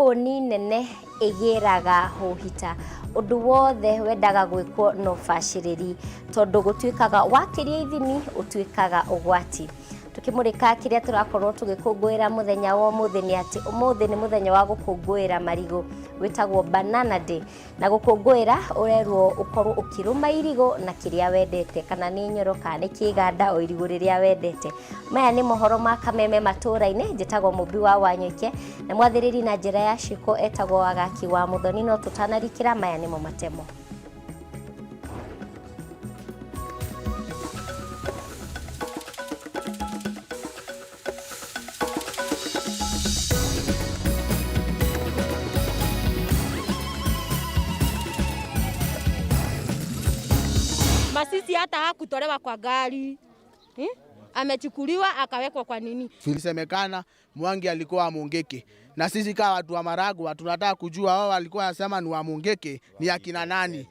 Hũni nene ĩgĩraga hũhita. Ũndũ wothe wendaga gwĩkwo na ũbacĩrĩri tondũ gũtuĩkaga wakĩria ithimi ũtuĩkaga ũgwati. Tũkĩmũrĩka kĩrĩa tũrakorwo tũgĩkũngũĩra mũthenya wa ũmũthĩ nĩ atĩ ũmũthĩ nĩ mũthenya wa gũkũngũĩra marigũ wĩtagwo Banana Day. Na gũkũngũĩra ũrerwo ũkorwo ũkĩrũma irigũ na kĩrĩa wendete, kana nĩ nyoro kana nĩ kĩganda, o irigũ rĩrĩa wendete. Maya nĩ mohoro ma Kameme matũũra-inĩ, njĩtagwo Mũmbi wa Wanyoike, na mwathĩrĩri na njĩra ya ciĩko etagwo Wagaki wa Mũthoni, no tũtanarikĩra maya nĩmo matemo. Masisi hata hakutolewa kwa gari eh? Amechukuliwa akawekwa kwa nini? Ilisemekana Mwangi alikuwa Mungiki, na sisi kama watu wa Maragua tunataka kujua wao walikuwa wanasema ni wa Mungiki ni akina nani?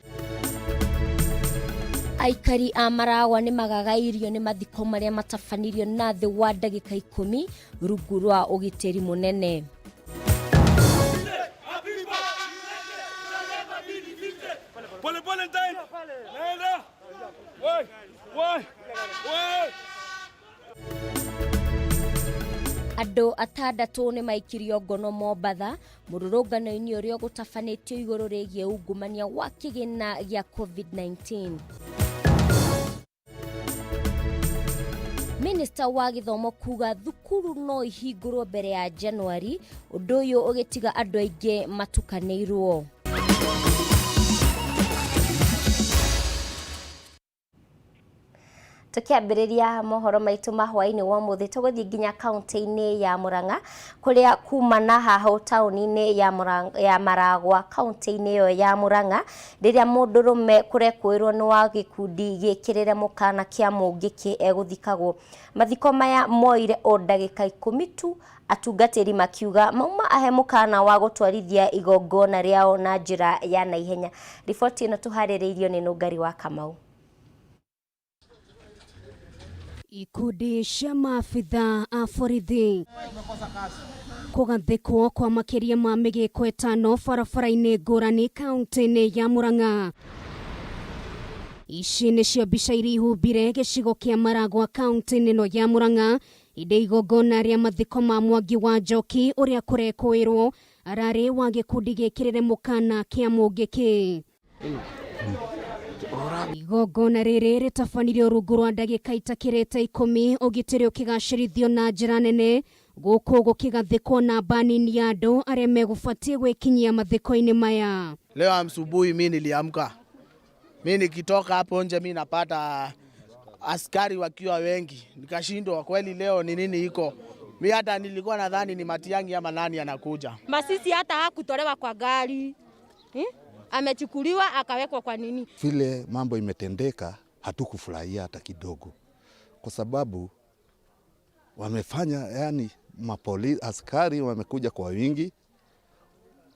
Aikari a Maragwa nĩ magagairio nĩ mathiko marĩa matabanirio na thĩ wa ndagĩka 10 rungu rwa ũgitĩri mũnene. Pole pole time. Naenda. Woi, woi, woi. Andũ atandatũ nĩ maikirio ngono Mombatha mũrũrũngano-inĩ ũrĩa ũgũtabanĩtio igũrũ rĩgiĩ ungumania wa kĩgĩna gĩa COVID-19. Minista wa gĩthomo kuga thukuru no ihingũrwo mbere ya Januari, ũndũ ũyũ ũgĩtiga andũ aingĩ matukanĩirwo. Tukiambĩrĩria mohoro maitũ ma hwaĩ-inĩ wa ũmũthĩ tũgũthiĩ nginya kaunti-inĩ ya Murang'a kũrĩa kuma na haho taũni-inĩ ya Maragwa kaunti-inĩ ĩyo ya Murang'a rĩrĩa mũndũrũme kũrekũĩrwo nĩ wa gĩkundi gĩkĩrĩre mũkana kĩa Mũngĩkĩ egũthikagwo. Mathiko maya moire o ndagĩka 10 tu, atungatĩri makiuga mauma ahe mũkana wa gũtwarithia igongona rĩao na njĩra ya naihenya. Riboti ĩno tũharĩrĩirio nĩ Nũngari wa Kamau. Ikundi cia maabitha a borithi kũgathĩkwo kwa makĩria ma mĩgĩko ĩtano barabara-inĩ ngũrani kaunti-inĩ ya Murang'a. Ici nĩcio mbica iria ihumbire gĩcigo kĩa Maragwa kaunti-inĩ ĩno ya Murang'a inde igongona rĩa mathiko ma Mwangi wa Njoki ũrĩa kũrekũĩrwo ararĩ wa gĩkundi gĩkĩrĩre mũkana kĩa Mũngĩkĩ. Igongona rĩrĩ rĩtabanirio rungu rwa ndagĩka itakĩrĩte 10 ũgitĩri ũkĩgacĩrithio na njĩra nene gũkũ gũkĩgathĩkwo namba nini ya andũ arĩa megũbatiĩ gwĩkinyia mathiko-inĩ maya. Leo asubuhi mimi niliamka, mimi nikitoka hapo nje mimi napata askari wakiwa wengi, nikashindwa kweli leo ni nini iko. Mimi hata nilikuwa nadhani ni Matiang'i ama nani anakuja. Masisi hata hakutolewa kwa gari eh? Amechukuliwa akawekwa kwa nini? Vile mambo imetendeka hatukufurahia hata kidogo, kwa sababu wamefanya yani mapolisi askari wamekuja kwa wingi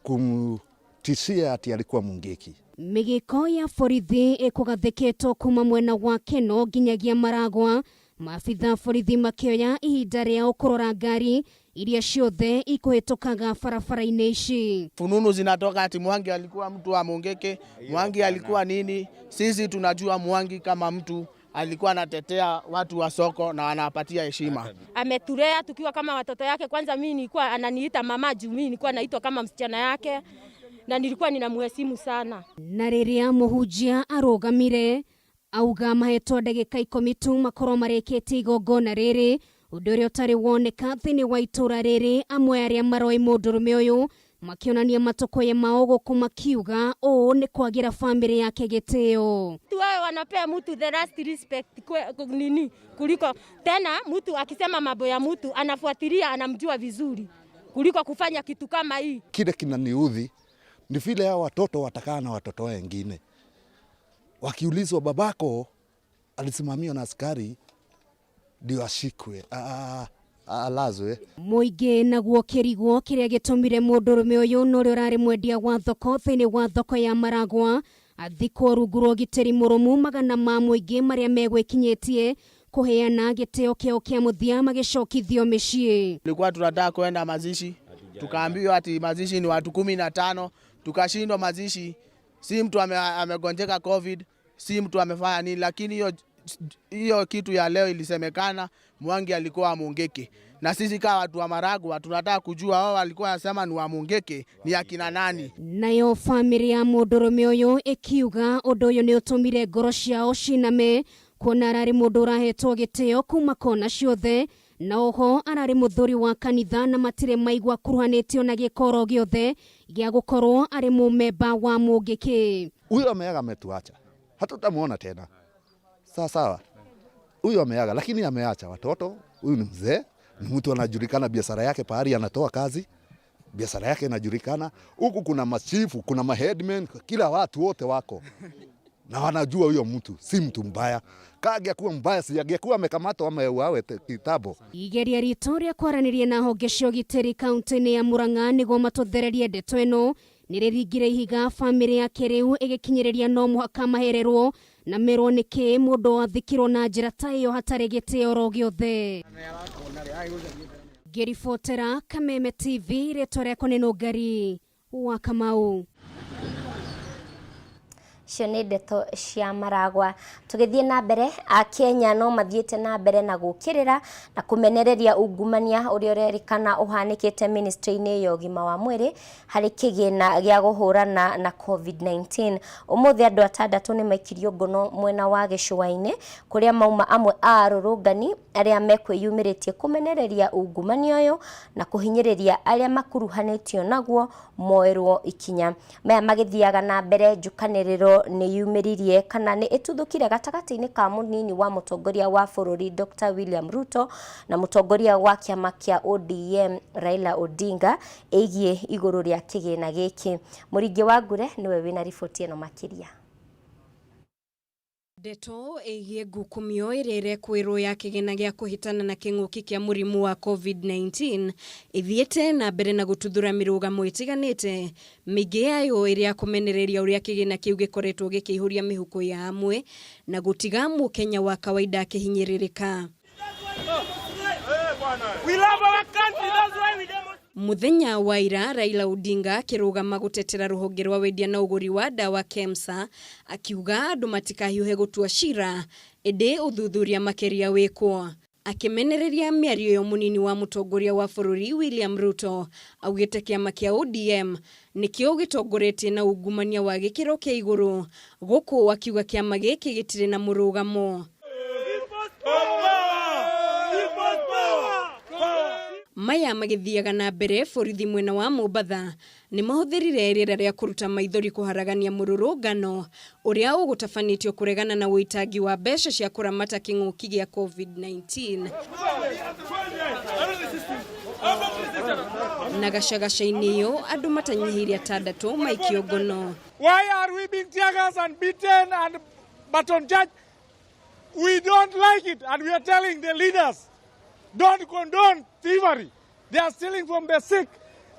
kumtishia ati alikuwa Mungiki. Mĩgĩko ya borithi ĩkũgathĩkĩtwo kuma mwena wa Keno nginyagia Maragwa, maabitha borithi makĩoya ihinda rĩao kũrora ngari iria ciothe ikũhĩtũkaga barabara-inĩ ici. Fununu zinatoka ati Mwangi alikuwa mtu wa Mungiki, Mwangi alikuwa nini. Sisi tunajua Mwangi kama mtu alikuwa anatetea watu wa soko na anawapatia heshima. Ametulea tukiwa kama watoto yake. Kwanza mimi nilikuwa ananiita mama juu mimi nilikuwa naitwa kama msichana yake na nilikuwa ninamheshimu sana. Na rĩrĩa mũhunjia arũgamire auga mahetwo ndagĩka 10 tu makorwo marĩkĩtie igongona rĩrĩ, ũndũ ũrĩa ũtarĩ woneka thĩinĩ wa itũra rĩrĩ. Amwe arĩa maroĩ mũndũrũme ũyũ makĩonania matũkũya mao gũkũ makiuga ũũ nĩ kwagĩra bamĩrĩ yake gĩtĩo. Tu wao wanapea mtu the last respect nini kuliko tena mtu akisema mambo ya mtu anafuatilia anamjua vizuri kuliko kufanya kitu kama hii. Kile kinaniudhi ni vile hao watoto watakaa na watoto wengine wakiulizwa babako alisimamiwa na askari ndio ashikwe, alazwe. Mũingĩ naguo kĩrigwo kĩrĩa gĩtũmire mũndũrũme ũyũ na ũrĩa ũrarĩ mwendia wa thoko thĩinĩ wa thoko ya Maragwa athikwo rungu rwa ũgitĩri mũrũmu magana ma mũingĩ marĩa megwĩkinyĩtie kũheana gĩtĩo kĩao kĩa mũthia magĩcokithio mĩciĩ. Tulikuwa tunataka kwenda mazishi, Tukaambiwa ati mazishi ni watu 15, tukashindwa mazishi. Si mtu amegonjeka COVID, si mtu amefanya nini, lakini hiyo kitu ya leo ilisemekana Mwangi alikuwa Mungiki, na sisi kama watu wa Maragua tunataka kujua wao walikuwa wanasema ni wa Mungiki ni akina nani. Nayo famĩlĩ ya mũndũrũme ũyũ ĩkiuga ũndũ ũyũ nĩ ũtũmire ngoro ciao ciname kuona ararĩ mũndũ ũrahetwo gĩtĩo kuma kona ciothe na oho ararĩ mũthuri wa kanitha na matirĩ maigua kuruhanĩtio na gĩkoro gĩothe gĩa gũkorwo arĩ mũmemba wa Mũngĩkĩ. Huyo ameaga, ametuacha, hatutamuona tena. Sawa sawa, huyo ameaga, lakini ameacha watoto. Huyu ni mzee, ni mtu anajulikana, biashara yake pahali anatoa kazi, biashara yake inajulikana. Huku kuna machifu, kuna maheadmen, kila watu wote wako na wanajua huyo mtu si mtu mbaya. Kangekuwa mbaya, si angekuwa amekamatwa ama auawe kitambo. Igeria ritũ rĩa kwaranĩria na honge cia ũgitĩri kaunti-inĩ ya Murang'a nĩguo matũthererie ndeto ĩno nĩrĩringire ihiga famĩlĩ yake rĩu ĩgĩkinyĩrĩria no mũhaka mahererwo na merwo nĩkĩ mũndũ athikirwo na njĩra ta ĩyo hatarĩ gĩtĩo oro gĩothe. Ngĩribotera Kameme TV, rĩtwa rĩakwa nĩ Nũngari wa Kamau. Icio nĩ ndeto cia Maragua. Tũgĩthiĩ na mbere, Akenya no mathiĩte na mbere na gũkĩrĩra na kũmenereria ungumania ũrĩa ũrerĩkana ũhanĩkĩte ministry-inĩ ya ũgima wa mwĩrĩ harĩ kĩgĩna gĩa kũhũrana na COVID-19. Ũmũthĩ andũ atandatũ nĩ maikirio ngono mwena wa gĩcũa-inĩ kũrĩa mauma amwe a arũrũngani arĩa mekwĩyumĩrĩtie kũmenereria ungumania ũyũ na kũhinyĩrĩria arĩa makuruhanĩtio naguo moerwo ikinya. Maya magĩthiaga na mbere, njũkanĩrĩro nĩ yumĩririe kana nĩ ĩtuthũkire gatagatĩ-inĩ ka mũnini wa mũtongoria wa bũrũri Dr. William Ruto na mũtongoria wa kĩama kĩa ODM Raila Odinga ĩgiĩ igũrũ rĩa kĩgĩna gĩkĩ. Mũringi wa Ngure nĩwe wĩna riboti ĩno makĩria. Ndeto ĩgiĩ ngukumio ĩrĩa ĩrekwĩrwo ya kĩgĩna gĩa kũhĩtana na kĩng'ũki kĩa mũrimũ wa COVID-19 ĩthiĩte na mbere na gũtuthũra mĩrũgamo ĩtiganĩte, mĩingĩ yayo ĩrĩa kũmenereria ũrĩa kĩgĩna kĩu gĩkoretwo gĩkĩihũria mĩhuko ya amwe na gũtiga mũkenya wa kawaida akĩhinyĩrĩrĩka. We love our country, that's why we demonstrate. Muthenya wa ira Raila Odinga akĩrũgama gũtetera rũhonge rwa wendia na ũgũri wa ndawa KEMSA akiuga andũ matikahiũhe gũtua cira ĩndĩ ũthuthuria makĩria wĩkwo. Akĩmenereria mĩario ĩyo mũnini wa mũtongoria wa bũrũri William Ruto augĩte kĩama kĩa ODM nĩkĩo gĩtongoretie na ungumania wa gĩkĩro kĩa igũrũ gũkũ akiuga kĩama gĩkĩ gĩtirĩ na mũrũgamo. Maya magĩthiaga na mbere borithi mwena wa Mombatha nĩ mahũthĩrire rĩera rĩa kũruta maithori kũharagania mũrũrũngano ũrĩa ũgũtabanĩtio kũregana na ũitangi wa mbeca cia kũramata kĩng'ũki gĩa COVID-19. Na gacagaca-inĩ ĩyo andũ matanyihĩire atandatũ maikio ngono. Why are we being tear gas and beaten and baton charged? We don't like it, and we are telling the leaders, don't condone thievery. They are stealing from the sick.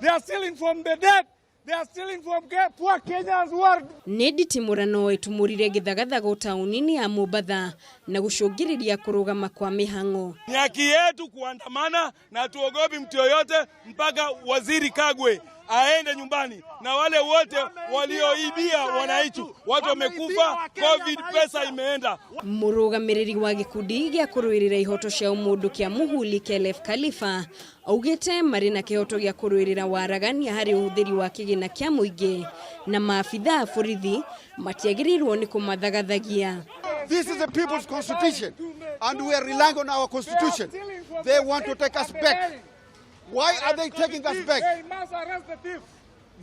They are stealing from the dead. They are stealing from poor Kenyans who are... Nĩ nditimũrano ĩtumũrire gĩthagathago taũni-inĩ ya Mombatha na gũcũngĩrĩria kũrũgama kwa mĩhang'o. Ni haki yetu kuandamana na tuogopi mtu yoyote mpaka Waziri Kagwe aende nyumbani na wale wote walioibia wananchi. Watu wamekufa, COVID pesa imeenda. Mũrũgamĩrĩri wa gĩkundi gĩa kũrũĩrĩra ihoto cia ũmũndũ kĩa Muhuri Khelef Khalifa augĩte marĩ na kĩhoto gĩa kũrũĩrĩra waragania harĩ ũhũthĩri wa kĩgĩna kĩa mũingĩ na maabithaa a borithi matiagĩrĩirwo nĩ kũmathagathagia. This is the people's constitution and we are relying on our constitution. They want to take us back. Why are they taking us back? They must arrest the thief.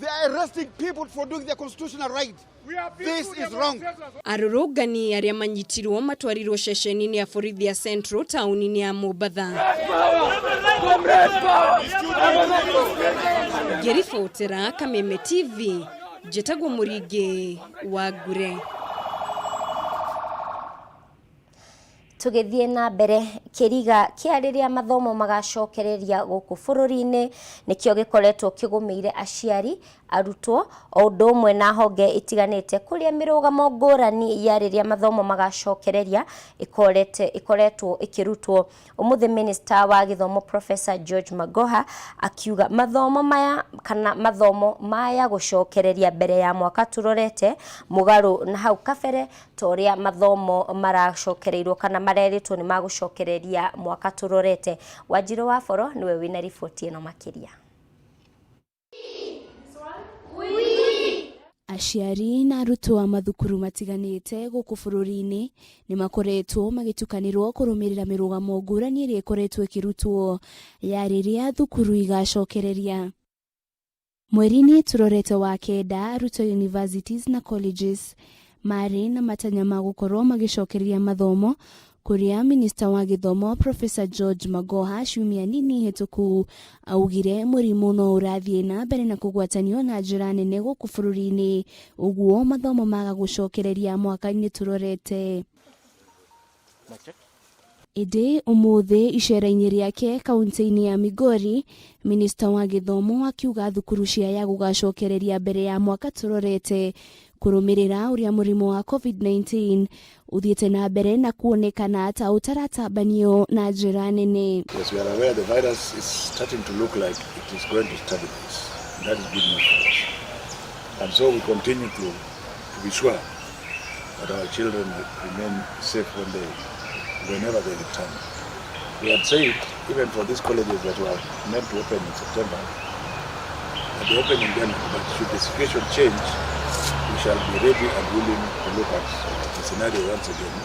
They are arresting people for doing their constitutional right. This is wrong. Arũrũngani arĩa manyitirwo matwarirwo ceceni-inĩ ya borithi ya Central taũni-inĩ ya Mombatha. Ngĩribotera Kameme TV, njĩtagwo Mũringĩ wa Ngure. Tũgĩthiĩ na mbere, kĩriga kĩa rĩrĩa mathomo magacokereria gũkũ bũrũri-inĩ nĩkĩo gĩkoretwo kĩgũmĩire aciari, arutwo o ũndũ ũmwe na honge itiganĩte, kũrĩa mĩrũgamo ngũrani ya rĩrĩa mathomo magacokereria ĩkoretwo ĩkĩrutwo. Ũmũthĩ Minister wa gĩthomo Professor George Magoha akiuga mathomo maya kana mathomo maya gũcokereria mbere ya mwaka tũrorete, mũgarũ na hau kabere ta ũrĩa mathomo maracokereirwo kana marerĩtwo nĩ magũcokereria mwaka tũrorete. Wanjirũ wa Boro nĩwe wĩna riboti ĩno makĩria. Aciari na arutwo a mathukuru matiganĩte gũkũ bũrũri-inĩ nĩ makoretwo magĩtukanĩrwo kũrũmĩrĩra mĩrũgamo ngũrani ĩrĩa ĩkoretwo ĩkĩrutwo ya rĩrĩa thukuru igacokereria. Mweri-inĩ tũrorete wa kenda, arutwo universities na colleges marĩ na matanya ma gũkorwo magĩcokereria mathomo, kũrĩa minista wa gĩthomo Professor George Magoha ciumia nini hĩtũku augire mũrimũ no ũrathiĩ na mbere na kũgwatanio na njĩra nene gũkũ bũrũri-inĩ, ũguo mathomo maga gũcokereria mwaka-inĩ tũrorete. Ĩndĩ ũmũthĩ icera-inĩ rĩake kaunti-inĩ ya Migori, minista wa gĩthomo akiuga thukuru ciaya gũgacokereria mbere ya mwaka tũrorete, kũrũmĩrĩra ũrĩa mũrimũ wa COVID-19 ũthiĩte na mbere na kuonekana ta ũtaratambanio na njĩra nene. Yes, we are aware the virus is starting to look like it is going to stabilize. That is good news for us. And so we continue to be sure that our children remain safe whenever they return. We had said, even for these colleges that were meant to open in September, that they open in January, but should the situation change, we shall be ready and willing to look at the scenario once again.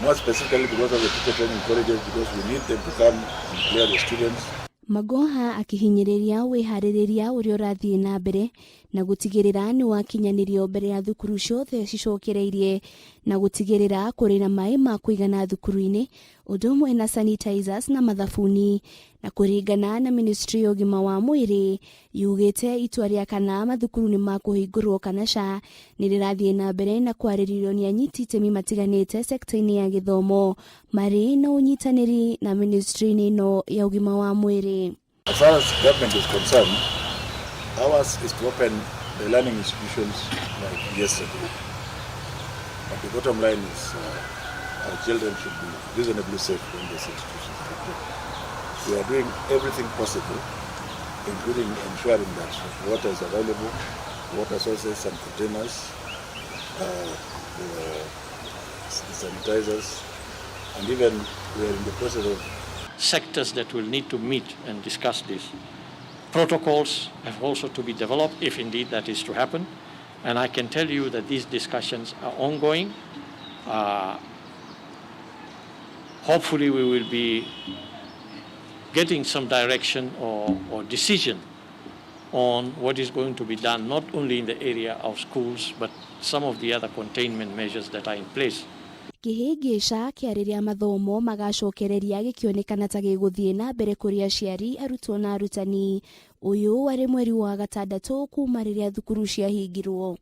More specifically because of the teacher training colleges, because we need them to come and clear the students. Magoha akihinyĩrĩria wĩharĩrĩria ũrĩa ũrathiĩ na mbere na gũtigĩrĩra nĩ wakinyanĩrio mbere ya thukuru ciothe cicokereirie, na gũtigĩrĩra kũrĩ na maĩ ma kũigana thukuru-inĩ, ũndũ ũmwe na sanitizers na mathabuni. Na kũringana na ministry ya ũgima wa mwĩrĩ, yugĩte itua rĩa kana mathukuru nĩ makũhingũrwo kana ca nĩ rĩrathiĩ na mbere na kwarĩrĩrio nĩ anyiti itemi matiganĩte sekta-inĩ ya gĩthomo marĩ na ũnyitanĩri na ministry-inĩ ĩno ya ũgima wa mwĩrĩ. As far as government is concerned, ours is to open the learning institutions like yesterday. But the bottom line is our children should be reasonably safe when these institutions are open. We are doing everything possible, including ensuring that water is available, water sources and containers, the sanitizers, and even we are in the process of sectors that will need to meet and discuss this. Protocols have also to be developed if indeed that is to happen. And I can tell you that these discussions are ongoing. Hopefully we will be getting some direction or decision on what is going to be done, not only in the area of schools, but some of the other containment measures that are in place. Kĩhĩngĩca kĩa rĩrĩa mathomo magacokereria gĩkĩonekana ta gĩgũthiĩ na mbere kũrĩ aciari, arutwo na arutani. Ũyũ warĩ mweri wa gatandatũ kuma rĩrĩa thukuru ciahingirwo.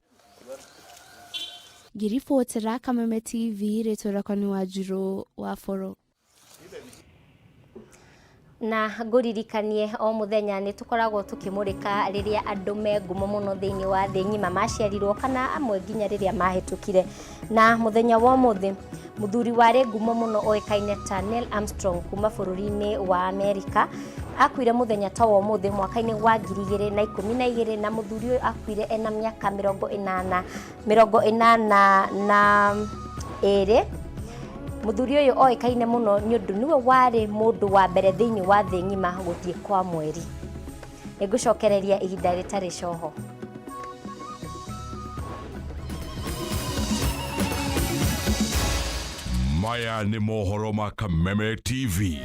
Ngĩribotera Kameme TV, rĩtwa rĩakwa nĩ Wanjirũ wa Boro. Na ngũririkanie o mũthenya nĩ tũkoragwo tũkĩmũrĩka rĩrĩa andũ me ngumo mũno thĩinĩ wa thĩ ng'ima maciarirwo kana amwe nginya rĩrĩa mahĩtũkire. Na mũthenya wa ũmũthĩ, mũthuri warĩ ngumo mũno oĩkaine ta Neil Armstrong kuma bũrũri-inĩ wa Amerika akuire mũthenya ta wa ũmũthĩ mwaka-inĩ wa 2012, na mũthuri ũyũ akuire ena mĩaka 82. Mũthuri ũyũ oĩkaine mũno nĩ ũndũ nĩwe warĩ mũndũ wa mbere thĩinĩ wa thĩ ng'ima gũthiĩ kwa mweri. Nĩngũcokereria ihinda rĩtarĩ coho. Maya nĩ mohoro ma Kameme TV.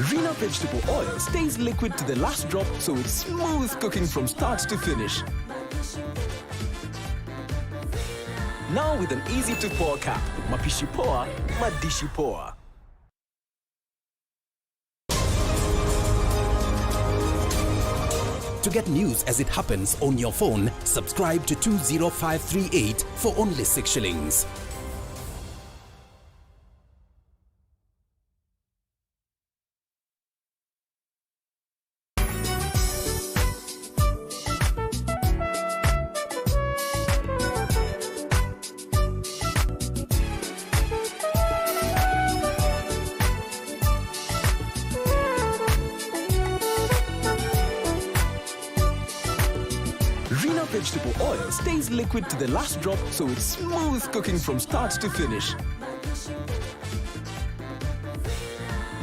Rina vegetable oil stays liquid to the last drop, so it's smooth cooking from start to finish. Now with an easy to pour cap. Mapishi poa, madishi poa. To get news as it happens on your phone, subscribe to 20538 for only 6 shillings. Rina vegetable oil stays liquid to the last drop, so it's smooth cooking from start to finish.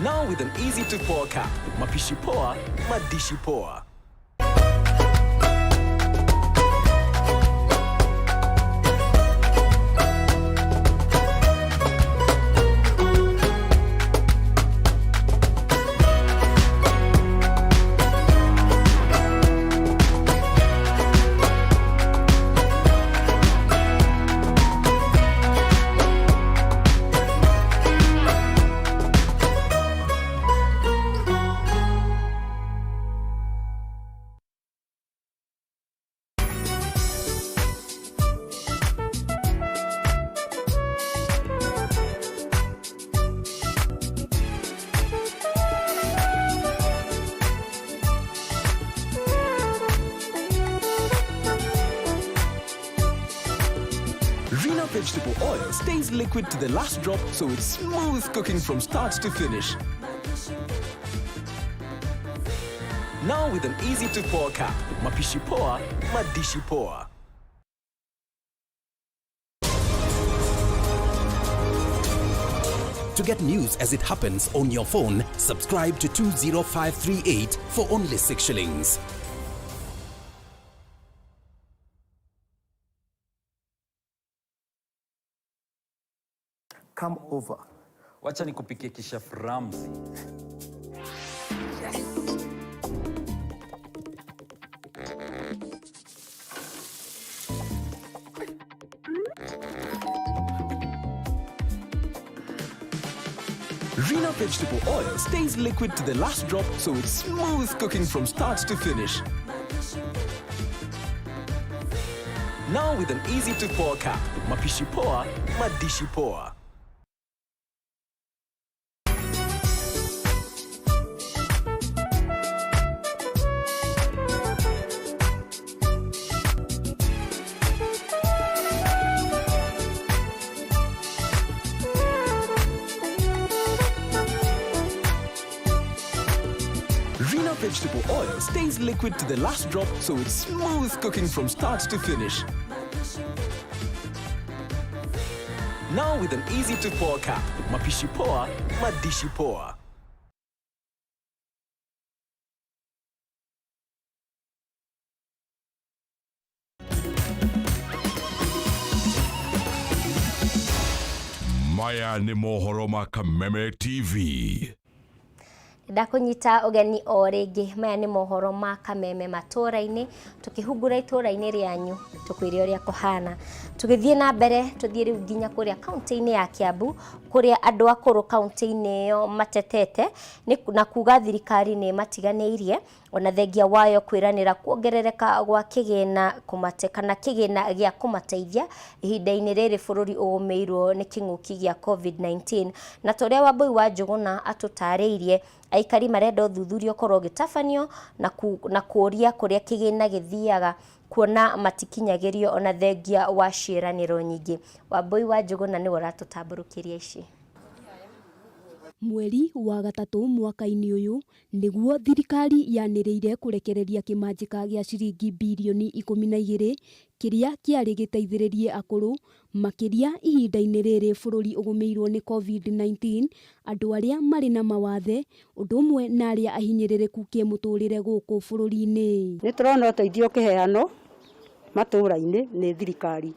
Now with an easy to pour cap. Mapishi poa, madishi poa. Rina vegetable oil stays liquid to the last drop, so it's smooth cooking from start to finish. Now with an easy to pour cap. Mapishi poa, madishi poa. To get news as it happens on your phone, subscribe to 20538 for only 6 shillings. Come over. Wacha nikupikie kishaf Ramsey. Rina vegetable oil stays liquid to the last drop, so it's smooth cooking from start to finish. Now with an easy to pour cap. Mapishi poa, madishi poa. Rina vegetable oil stays liquid to the last drop, so it's smooth cooking from start to finish. Now with an easy to pour cap. Mapishi poa, madishi poa. Maya nĩ mohoro ma Kameme TV. Ndakũnyita ũgeni o rĩngĩ. Maya nĩ mohoro ma Kameme matũra-inĩ, tũkĩhungura itũra-inĩ rĩanyu, tũkwĩre ũrĩa kũhana. Tũgĩthiĩ na mbere, tũthiĩ rĩu nginya kũrĩa kaunti-inĩ ya Kiambu, kũrĩa andũ akũrũ kaunti-inĩ ĩyo matetete na kuga thirikari nĩ matiganĩirie, ona thengia wayo kwĩranĩra kuongerereka gwa kĩgĩna kũmate kana kĩgĩna gĩa kũmateithia ihinda-inĩ rĩrĩ bũrũri ũgũmĩirwo nĩ kĩng'ũki gĩa COVID-19. Na ta ũrĩa Wambui wa Njũgũna atũtarĩirie, aikari marenda ũthuthuria ũkorwo ũgĩtabanio na kũũria kũrĩa kĩgĩna gĩthiaga, kuona matikinyagĩrio ona thengia wa ciĩranĩro nyingĩ. Wambui wa Njũgũna nĩwe ũratũtambũrũkĩria ici. Mweri wa gatatũ mwaka-inĩ ũyũ nĩguo thirikari yanĩrĩire kũrekereria kĩmanjĩka gĩa ciringi birioni 12 kĩrĩa kĩarĩ gĩteithĩrĩrie akũrũ makĩria ihinda-inĩ rĩrĩ bũrũri ũgũmĩirwo nĩ COVID-19, andũ arĩa marĩ na mawathe ũndũ ũmwe na arĩa ahinyĩrĩrĩku kĩmũtũrĩre gũkũ bũrũri-inĩ. Nĩ tũrona ũteithio ũkĩheanwo matũra-inĩ nĩ thirikari,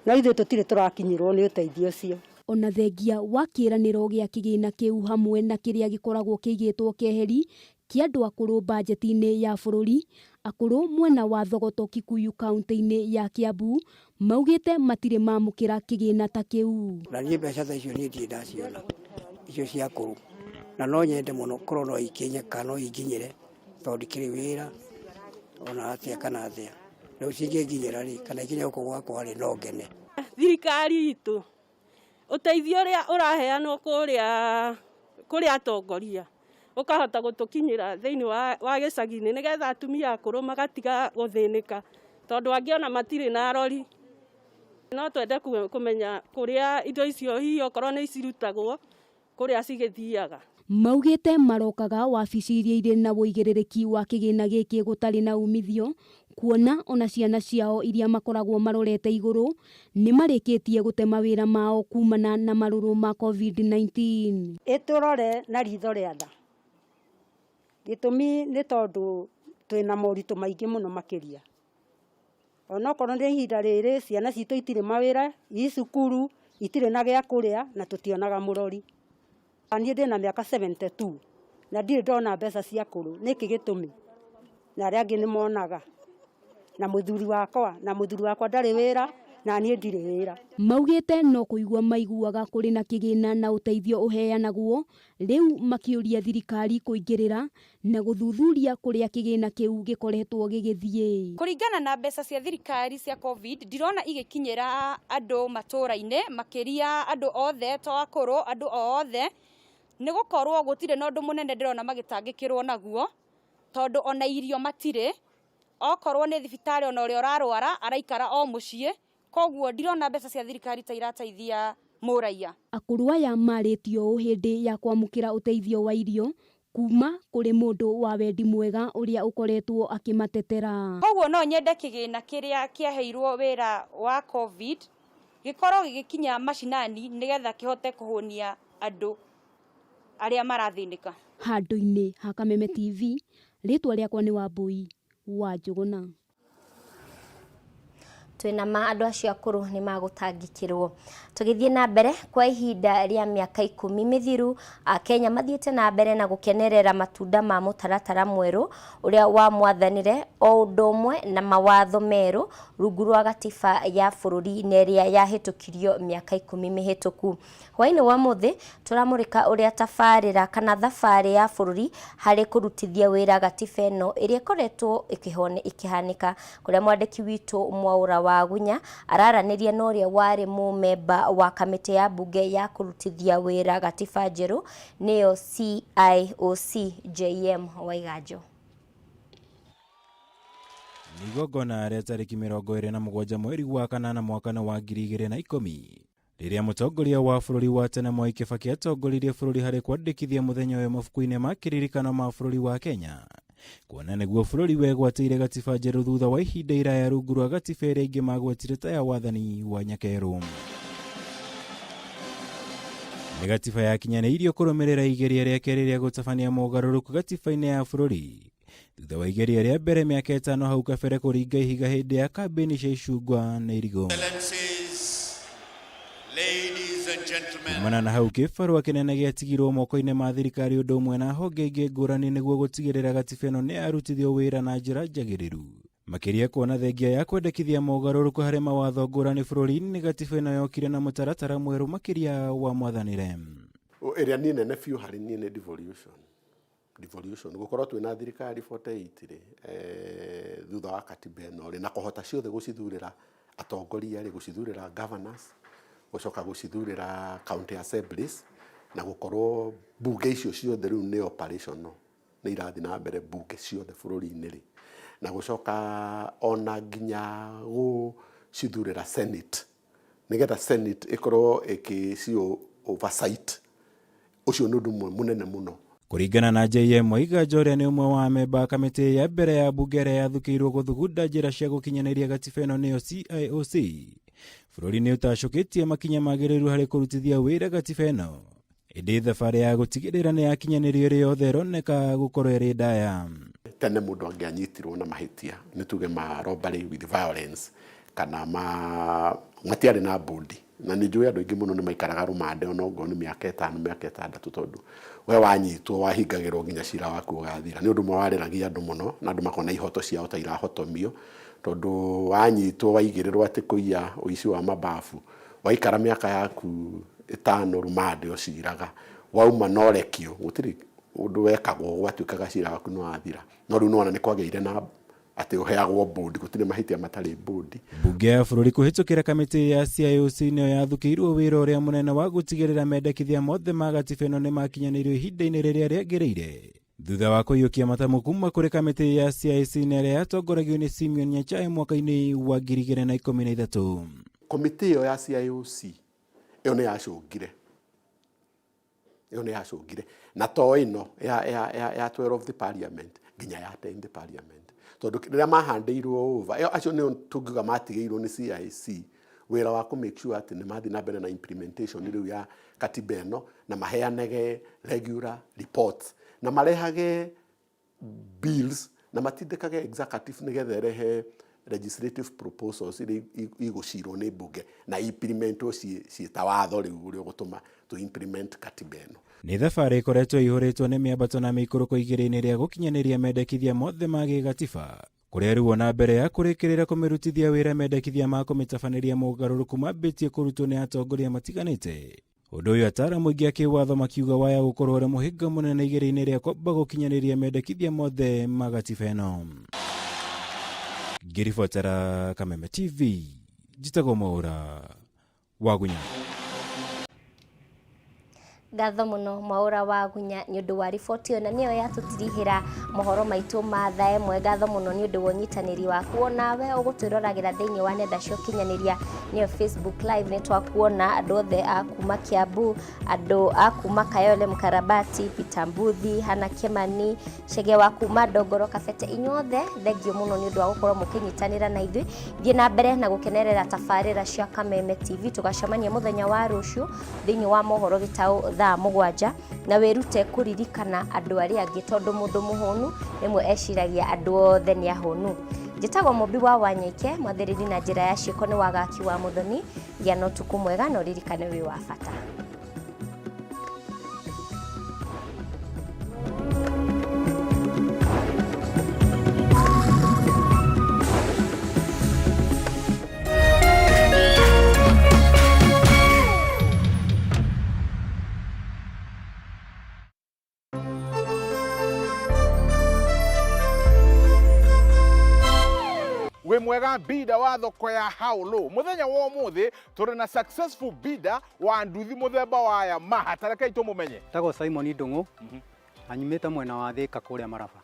no ithuĩ tũtirĩ tũrakinyĩrwo nĩ ũteithio ũcio. Ona thengia wa kĩĩranĩro gĩa kĩgĩna kĩu hamwe na kĩrĩa gĩkoragwo kĩigĩtwo keheri kĩa andũ akũrũ bajeti-inĩ ya bũrũri, akũrũ mwena wa Thogoto Kikuyu kaunti-inĩ ya Kiambu maugĩte matirĩ mamũkĩra kĩgĩna ta kĩu. Na niĩ mbeca ta icio niĩ ndirĩ ndaciona icio cia akũrũ, na no nyende mũno korwo no ikinye kana no inginyĩre tondũ ndikĩrĩ wĩra ona atĩa kana atĩa. Rĩu cingĩnginyĩra rĩ, kana ikinye gũkũ gwakwa rĩ, no ngene. Thirikari itũ ũteithio ũrĩa ũraheanwo kũrĩa kũrĩ atongoria ũkahota gũtũkinyĩra thĩinĩ wa gĩcagi-inĩ nĩgetha atumia akũrũ magatiga gũthĩnĩka tondũ angĩ ona matirĩ na arori. No twende kũmenya kũrĩa indo icio hihi okorwo nĩ cirutagwo kũrĩa cigĩthiaga. Maugĩte marokaga wabici iria irĩ na ũigĩrĩrĩki wa kĩgĩna gĩkĩ gũtarĩ na umithio, kuona ona ciana ciao iria makoragwo marorete igũrũ nĩ marĩkĩtie gũte mawĩra mao kumana na marũrũ ma COVID-19. Ĩtũrore na ritho rĩa tha. Gĩtũmi nĩ tondũ twĩna moritũ maingĩ mũno makĩria. Onokorwo nĩ ihinda rĩrĩ ciana citũ itirĩ mawĩra, i cukuru, itirĩ na gĩa kũrĩa na tũtionaga mũrori. Niĩ ndĩna mĩaka 72 na ndirĩ ndona mbeca cia akũrũ, nĩkĩ gĩtũmi? Na arĩa angĩ nĩ monaga. Na mũthuri wakwa ndarĩ wĩra na niĩ ndirĩ wĩra. Maugĩte no kũigua maiguaga kũrĩ na kĩgĩna na ũteithio ũheanagwo, rĩu makĩũria thirikari kũingĩrĩra na gũthuthuria kũrĩa kĩgĩna kĩu gĩkoretwo gĩgĩthiĩ. Kũringana na mbeca cia thirikari cia COVID, ndirona igĩkinyĩra andũ matũra-inĩ, makĩria andũ othe to akũrũ, andũ othe, nĩ gũkorwo gũtirĩ na ũndũ mũnene ndĩrona magĩtangĩkĩrwo naguo, tondũ ona irio matirĩ, okorwo nĩ thibitarĩ ona ũrĩa ũrarwara araikara o mũciĩ, koguo ndirona mbeca cia thirikari ta irateithia mũraiya. Akũrũ aya marĩtio ũũ hĩndĩ ya kwamũkĩra ũteithio wa irio kuma kũrĩ mũndũ wa wendi mwega ũrĩa ũkoretwo akĩmatetera. Koguo no nyende kĩgĩna kĩrĩa kĩaheirwo wĩra wa COVID gĩkorwo gĩgĩkinya macinani nĩgetha kĩhote kũhũnia andũ arĩa marathĩnĩka. Handũ-inĩ ha Kameme TV, rĩtwa rĩakwa nĩ Wambui wa Njũgũna. Twĩna ma andũ acio akũrũ nĩ magũtangĩkĩrwo. Tũgĩthiĩ na mbere kwa ihinda rĩa mĩaka 10 mĩthiru, Akenya mathiĩte na mbere na gũkenerera matunda ma mũtaratara mwerũ ũrĩa wa mwathanĩre o ũndũ ũmwe na mawatho merũ rungu rwa gatiba ya bũrũri na ĩrĩa yahĩtũkirio mĩaka 10 mĩhĩtũku. Hwaĩ-inĩ wa mũthĩ tũramũrĩka ũrĩa tabarĩra kana thabarĩ ya bũrũri harĩ kũrutithia wĩra gatiba ĩno ĩrĩa ĩkoretwo ĩkĩhanĩka, kũrĩa mwandĩki witũ Mwaũra wa Gunya araranĩria na ũrĩa warĩ mũmemba wa kamĩtĩ ya mbunge ya kũrutithia wĩra gatiba njerũ nĩyo CIOC JM Waiganjo. Igongona rĩa tarĩki 27 mweri wa kanana mwaka wa 2010 rĩrĩa mũtongoria wa bũrũri wa tene Mwai Kibaki atongoririe bũrũri harĩ kwandĩkithia mũthenya ũyũ mabuku-inĩ ma kĩririkano ma bũrũri wa Kenya, kuona nĩguo bũrũri wegwatĩire gatiba njerũ thutha wa ihinda iraya rungu rwa gatiba ĩrĩa ingĩ magwetire ta ya wathani wa Nyakerũ. Nĩ gatiba yakinyanĩirio kũrũmĩrĩra igeria rĩa kerĩ rĩa gũtabania mogarũrũku gatiba-inĩ ya bũrũri thutha wa igeria rĩa mbere mĩaka 5 hau kabere kũringa ihiga hĩndĩ ya kambĩini cia icungwa na irigũ. Kumana na hau kĩbarũa kĩnene gĩatigirwo moko-inĩ ma thirikari ũndũ ũmwe na honge ingĩ ngũrani nĩguo gũtigĩrĩra gatiba ĩno nĩ yarutithio wĩra na njĩra njagĩrĩru, makĩria kuona thengia ya kwendekithia mogarũrũku harĩ mawatho ngũrani bũrũri-inĩ. Gatiba ĩno yokire na mũtaratara mwerũ makĩria wa mwathanĩre. Ĩrĩa niĩ nene biũ harĩ niĩ nĩ devolution. Devolution gũkorwo twĩna thirikari 48 rĩ, thutha wa katiba ĩno rĩ, na kũhota ciothe gũcithurĩra atongoria rĩ, gũcithurĩra governors, gũcoka gũcithurĩra county assemblies, na gũkorwo bunge icio ciothe rĩu nĩ operational, nĩ irathiĩ na mbere bunge ciothe bũrũri-inĩ rĩ, na gũcoka ona nginya gũcithurĩra senate, nĩgetha senate ĩkorwo ĩkĩcio oversight. Ũcio nĩ ũndũ ũmwe mũnene mũno. Kũringana na JM Waiganjo ũrĩa nĩ ũmwe wa amemba a kamĩtĩ ya mbere ya mbunge ĩrĩa yathukĩirwo gũthugunda njĩra cia gũkinyanĩria gatiba ĩno nĩyo CIOC, bũrũri nĩ ũtacũkĩtie makinya magĩrĩru harĩ kũrutithia wĩra gatiba ĩno, ĩndĩ thabarĩ ya gũtigĩrĩra nĩ yakinyanĩrio ĩrĩ yothe ĩroneka gũkorwo ĩrĩ ndaya. Tene mũndũ angĩanyitirwo na mahĩtia nĩ tuge ma robbery with violence kana ma matiarĩ na bodi. Na nĩ njũĩ andũ aingĩ mũno nĩ maikaraga rũmande ona ongorwo nĩ mĩaka ĩtano, mĩaka ĩtandatũ, tondũ we wanyitwo wahingagĩrwo nginya cira waku ũgathira. Nĩ ũndũ ũmwe warĩragia andũ mũno na andũ makona ihoto ciao ta irahotomio, tondũ wanyitwo waigĩrĩrwo atĩ kũiya ũici wa mababu, waikara mĩaka yaku ĩtano rũmande ũciraga, wauma na ũrekio, gũtirĩ ũndũ wekagwo, gwatuĩkaga cira waku nĩ wathira. No rĩu nĩwona nĩ kwagĩire na atĩ ũheagwo bũndi, gũtirĩ mahĩtia matarĩ bũndi. Mbunge ya bũrũri kũhĩtũkĩra kamĩtĩ ya CIOC nĩyo yathukĩirwo wĩra ũrĩa mũnene wa gũtigĩrĩra mendekithia mothe ma gatiba ĩno nĩmakinyanĩirio ihinda-inĩ rĩrĩa rĩagĩrĩire. Thutha wa kũiyũkia matamu kuma kũrĩ kamĩtĩ ya CIC na ĩrĩa yatongoragio nĩ Simeon Nyachae mwaka-inĩ wa 2013. Komĩtĩ ĩyo ya CIOC ĩyo nĩ yacũngire, ĩyo nĩ yacũngire na to ĩno ya, ya, ya, ya 12th parliament nginya ya 10th parliament, tondũ rĩrĩa mahandĩirwo over ĩyo, acio nĩo tũngiuga matigĩirwo nĩ CIC wĩra wa kũ make sure atĩ nĩ mathiĩ na mbere na implementation rĩu ya katiba ĩno, na maheanage regular reports na marehage bills na matindĩkage executive nĩgetha ĩrehe legislative proposals iria igũcirwo nĩ mbunge na implementwo ciĩ ta watho rĩu ũrĩa ũgũtũma tũ implement katiba ĩno. Nĩ thabarĩ ĩkoretwo ĩihũrĩtwo nĩ mĩambato na mĩikũrũko igĩrĩ-inĩ rĩa gũkinyanĩria mendekithia mothe ma gĩgatiba, kũrĩa rĩu ona mbere ya kũrĩkĩrĩra kũmĩrutithia wĩra mendekithia ma kũmĩtabanĩria mogarũrũku mambĩtie kũrutwo nĩ atongoria matiganĩte. Ũndũ ũyũ ataaramu aingĩ a kĩwatho makiuga waya gũkorwo ũrĩ mũhĩnga mũnene igĩrĩ-inĩ rĩa kwamba gũkinyanĩria mendekithia mothe ma gatiba ĩno. Ngĩribotera Kameme TV, njĩtagwo Mwaũra Wagunya. Ngatho mũno Mwaũra Wagunya nĩ ũndũ wa riboti ĩyo, na nĩyo yatũtirihĩra mohoro maitũ ma thaa ĩmwe. Ngatho mũno nĩ ũndũ wa ũnyitanĩri waku, onawe ũgũtwĩroragĩra thĩinĩ wa nenda cia ũkinyanĩria nĩyo Facebook Live. Nĩ twakuona andũ othe a kuma Kiambu, andũ a kuma Kayole Mkarabati, Peter Mbuthi, Hana Kimani, Chege wa kuma Ndongoro Kabete, inyuothe thengio mũno nĩ ũndũ wa gũkorwo mũkĩnyitanĩra na ithuĩ. Thiĩ na mbere na gũkenerera tabarĩra cia Kameme TV. Tũgacemania mũthenya wa rũciũ thĩinĩ wa mohoro gĩtaũ thaa 7, na wĩrute kũririkana andũ arĩa angĩ, tondũ mũndũ mũhũnu rĩmwe eciragia andũ othe nĩ ahũnu. Njĩtagwo Mũmbi wa Wanyaike, mwathĩrĩri na njĩra ya ciĩko nĩ Wagaki wa Mũthoni. Gĩa na ũtukũ mwega na ũririkane wĩ wa bata. Wĩ mwega bida wa thoko ya Haulu. Mũthenya wa ũmũthĩ tũrĩ na successful bida wa nduthi mũthemba wa Yamaha. Ta rekei tũmũmenye. Tagwo Simon Ndung'u na nyumĩte mwena wa Thĩka kũrĩa Maraba.